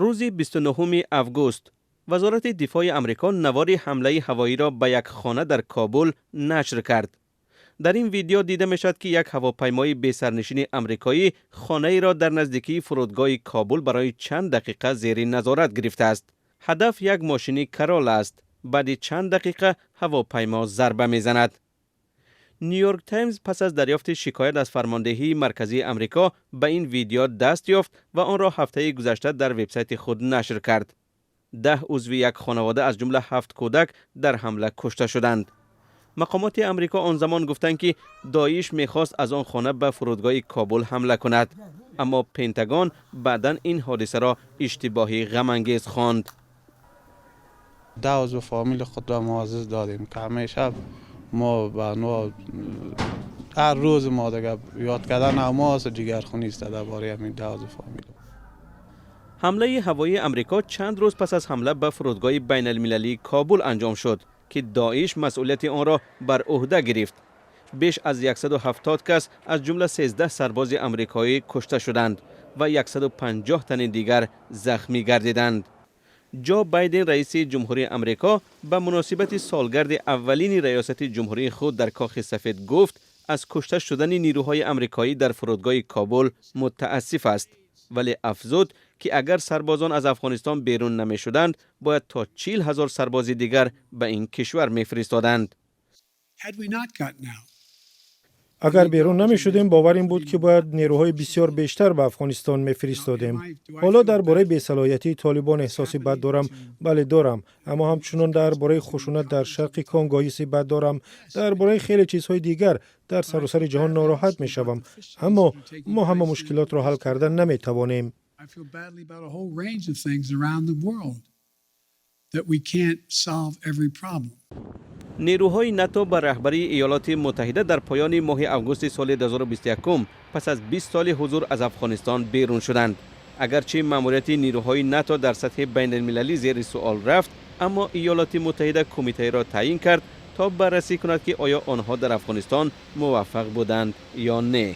Рӯзи 29 август Вазорати дифои Амрико навори ҳамлаи ҳавоиро ба як хона дар Кобул нашр кард. Дар ин видео дида мешавад, ки як ҳавопаймои бесарнишини амрикоӣ хонаеро дар наздикии фурудгоҳи Кобул барои чанд дақиқа зери назорат гирифтааст. Ҳадаф як мошини Королла аст. Баъди чанд дақиқа ҳавопаймо зарба мезанад. Нью-Йорк Таймз пас аз дарёфти шикоят аз фармондеҳии марказии Амрико ба ин видео даст ёфт ва онро ҳафтаи гузашта дар вебсайти худ нашр кард. 10 узви як хонавода, аз ҷумла ҳафт кӯдак, дар ҳамла кушта шуданд. Мақомоти Амрико он замон гуфтанд, ки Доиш мехост аз он хона ба фурудгоҳи Кобул ҳамла кунад, аммо Пентагон баъдан ин ҳодисаро иштибоҳи ғамангез хонд. 10 عضو فامیل خود را ما از دست دادیم که همیشه ما به نوع هر روز ما دیگه یاد کردن ما است، جگرخونی است درباره همین 10 عضو فامیل. ҳамлаи ҳавоии Амрико чанд рӯз пас аз ҳамла ба фурудгоҳи байналмилалии Кобул анҷом шуд, ки Доиш масъулияти онро бар ӯҳда гирифт. Беш аз 170 кас, аз ҷумла 13 сарбози амрикоӣ, кушта шуданд ва 150 тани дигар захмӣ гардиданд. Ҷо Байден, раиси ҷумҳурии Амрико, ба муносибати солгарди аввалини раёсати ҷумҳурии худ дар Кохи Сафед гуфт, аз кушта шудани нирӯҳои амрикоӣ дар фурудгоҳи Кобул мутаассиф аст, вале афзуд, ки агар сарбозон аз Афғонистон берун намешуданд, бояд то 40 000 сарбози дигар ба ин кишвар мефиристоданд. Агар берун намешудем, бовар ин буд, ки бояд нерӯҳои бисёр бештар ба Афғонистон мефиристодем. Ҳоло дар бораи бесалоҳиятии Толибон эҳсоси бад дорам? Бале, дорам, аммо ҳамчунон дар бораи хушунат дар шарқи Конго ҳисси бад дорам. Дар бораи хеле чизҳои дигар дар саросари ҷаҳон нороҳат мешавам, аммо мо ҳама мушкилотро ҳал карда наметавонем. I feel badly about a whole range of things around the world, that we can't solve every problem. Нерӯҳои НАТО ба раҳбарии Иёлоти Муттаҳида дар поёни моҳи августи соли 2021 пас аз 20 соли ҳузур аз Афғонистон берун шуданд. Агарчи маъмурияти нерӯҳои НАТО дар сатҳи байналмилалӣ зери суол рафт, аммо Иёлоти Муттаҳида кумитаеро таъйин кард, то баррасӣ кунад, ки оё онҳо дар Афғонистон муваффақ буданд ё не.